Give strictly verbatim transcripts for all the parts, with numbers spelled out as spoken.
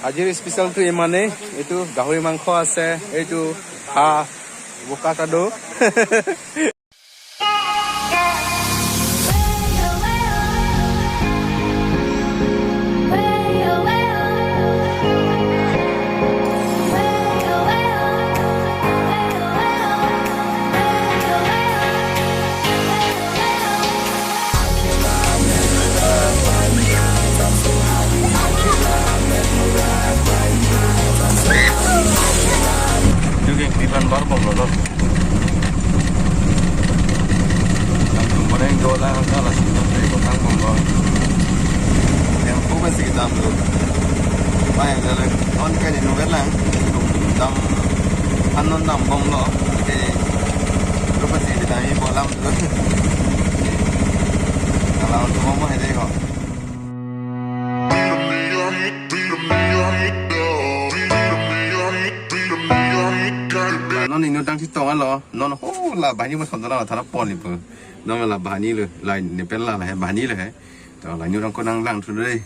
আজিৰ স্পেচিয়েলটো ইমানেই। এইটো গাহৰি মাংস আছে, এইটো হাঁহ, বোকা কাদো। Duke pipan bar bomlo lo. Nangtum bareng dolang kala sino pe kotang bomlo. Yang ko besi dam lo. Mai jalan on kali no berlang. Dam anon dam bomlo. Oke. Ko besi dam bolam lo. Kalau untuk mau hai deh kok. Non inut dang si tong alo, non ho la banghini mo sondra thara pon ipu. Non la banghini lo, la ne pen la la he banghini lo he. To la inut dang ko nang lang thu dei.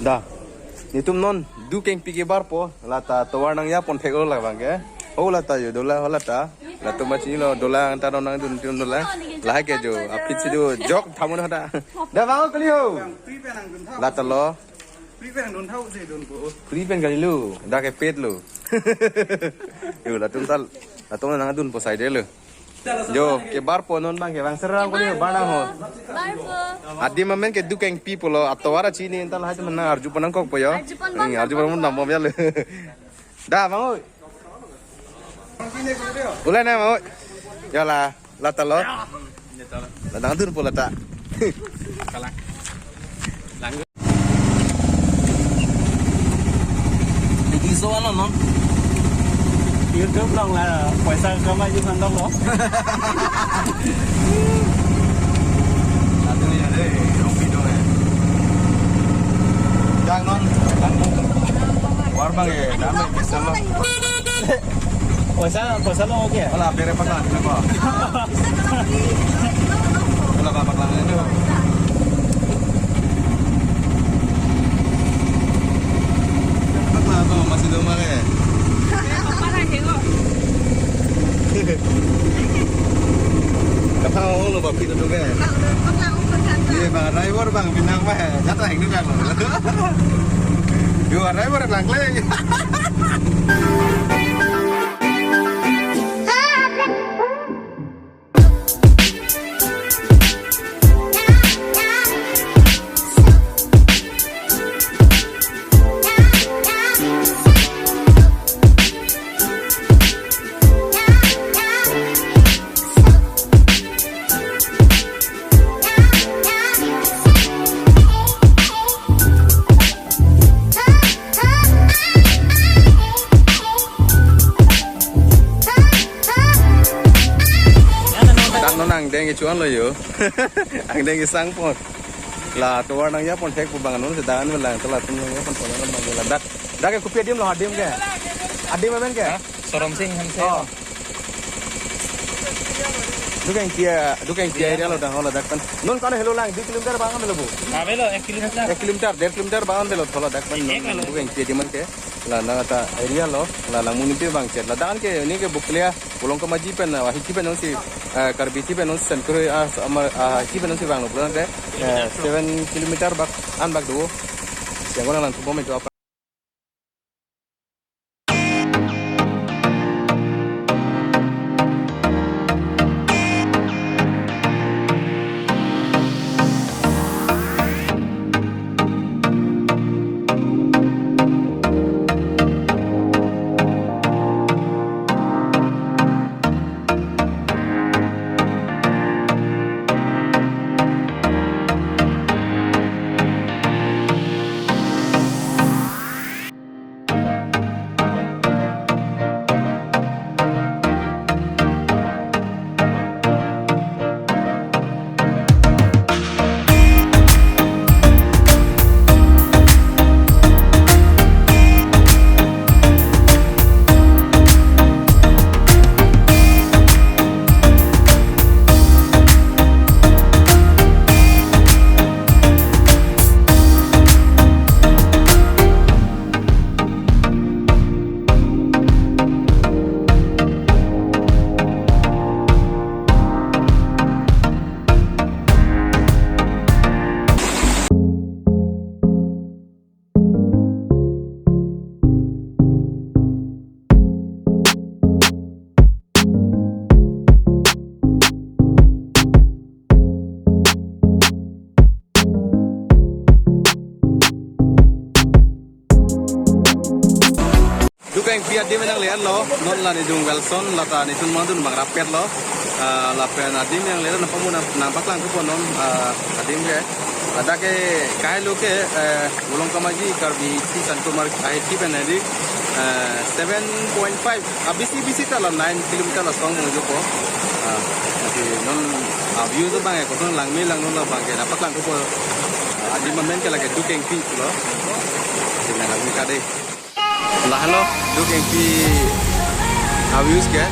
Da. Netum non Dukengpi ke barpo, lata tovar nang ya pon thek lo labang ke. Ho lata yo dola ho lata. Latum ma chini lo dola anta non nangdun tum dola. Lahai ke jo, apit si jo, jok thamun hada. Da bang kali ho. Lata lo. Free pen dun thau se dun ko. Free pen kali lo, da ke pet lo. Yo, latum tal, latum nangdunpo side lo. Jo, ke barpo non bang ke bang serang kali barnang ho. Barpo. Adim amen ke Dukengpi pulo, atovar chini ental haj mana arju ponang kokpo yo. Arju pon bang. Arju pon bang bom ya lo. Da bang oi. Ulai na bang oi. Ya la, lata lo. La nangdunpo lata. Kalang. Lang. Lagi so alo non. YouTube dong la, paisa kamai ju sandok lo. Satu ya deh, rompi dong ya. Yang non, war bang ya, dame bisa lo. Paisa, paisa lo oke. Hola, bere paklang, kenapa? Hola, bang paklang ini. Paklang apa, masih dong pakai? Kata orang lo, bapak itu tuh, kan? Iya, bang, driver, bang, pinang, bang. Jatuh, ini, bang. Yo, driver, bang, kle. Dak non angdeng kechuan lo yo. Angdeng kesang pon. La tovar nang ya pon thek pu bang non sedang an lang telat nang ya pon pon nang bang la dak. Dak ke kopi adim lo adim ke. Adim amen ke? Hah? Sorom Sing Hanse. Oh. Dukengpi, Dukengpi area lo dang ho ladak pen. Non kano helo lang, dui kilometer bang avelo bo. Avelo, ek kilometer. Ek kilometer, der kilometer bang avelo tho ladak pen. Ek avelo. Dukengpi adim an ke. La nang ta area lo, la lang muni pe bang chet. Ladak an ke, ini ke Buklia, Bolong Kamaji pen, ah, Hiki pen non si, eh, Karbi Hiki pen non si Senkroi, ah, sama, ah, Hiki pen non si bang lo, pulang ke, eh, seven kilometer bak, an bak do. Yang orang lang tuh itu apa? Duke Engpi adim nangle-etlo, non la nidung Welson, lata nitun mandun bang rapetlo. Ah, lapen adim nangle-et nangpamu nang, nangpaklang thupo non, ah, adim ke. Ladak ke kahelo ke, eh, Bolong Kamaji Karbi Tea Santomar ahi tea pen edi, eh, seven point five, ah, bisi bisi ta la nine kilometer la song mung jupo. Ah, lasi non, ah, view do bang ke koson langme lang non labang ke nangpaklang thupo. Ah, adim amen ke lake Duke Engpi lo. Adim nang kade. Lahelo, Duke Engpi a-views ke.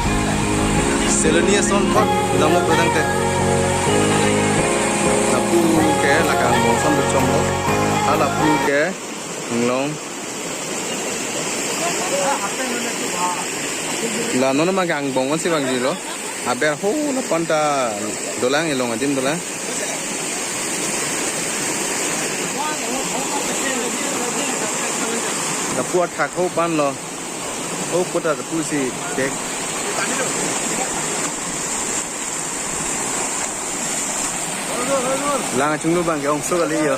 Seloni ason thot, damlo pedang te. Lapu ke, lake angbong ason berchom lo. Halapu ke, inglong. La non ma ke angbong si vangjilo. Aber ho lapu anta dolang, ilong adim dolang. Lapu athak ho pan lo. Ho puta lapusi dek. Lang chunglo bang ke ongso kali yo.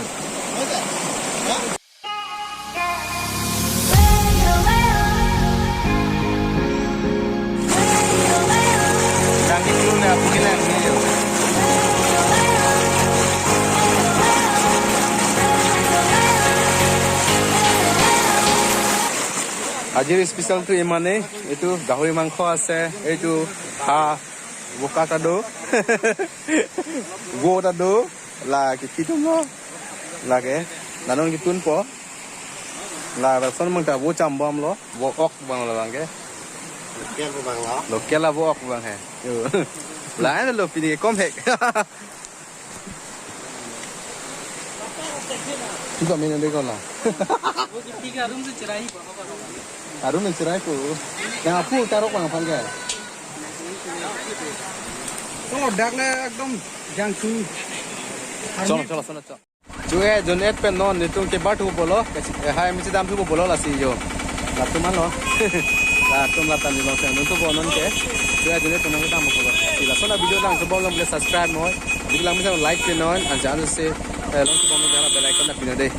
আজিৰ স্পেচিয়েলটো ইমানেই। এইটো গাহৰি মাংস আছে, এইটো হাঁহ, বোকা এটা দৌ, গো এটা দৌ, লা কি কি দৌ, lake, la non kitun po. La Welson mang ta vo chambom lo, vo ok bang lo bang ke. Local vo bang lo. Local la vo ok bang he. Yo. La lo pini kom hek. Kita main deh kau lah. Arum ni cerai ko. Yang aku taruh bang apa ke? Oh, dak le ekdom jangku. Chalo, chalo, chalo, chalo. Chunge jun et pen non netum ke bar thupo lo, eh, hai misi dam thupo lo lasi yo. Latum anlo. Latum lata ni lo sen netum po non ke. Chunge jun et pen non dam thupo lo. Lasi lason a video lang thupo lo, subscribe noi. Video lang misi like pen non, anjan se, eh, long thupo lo, bell icon na pin non dei.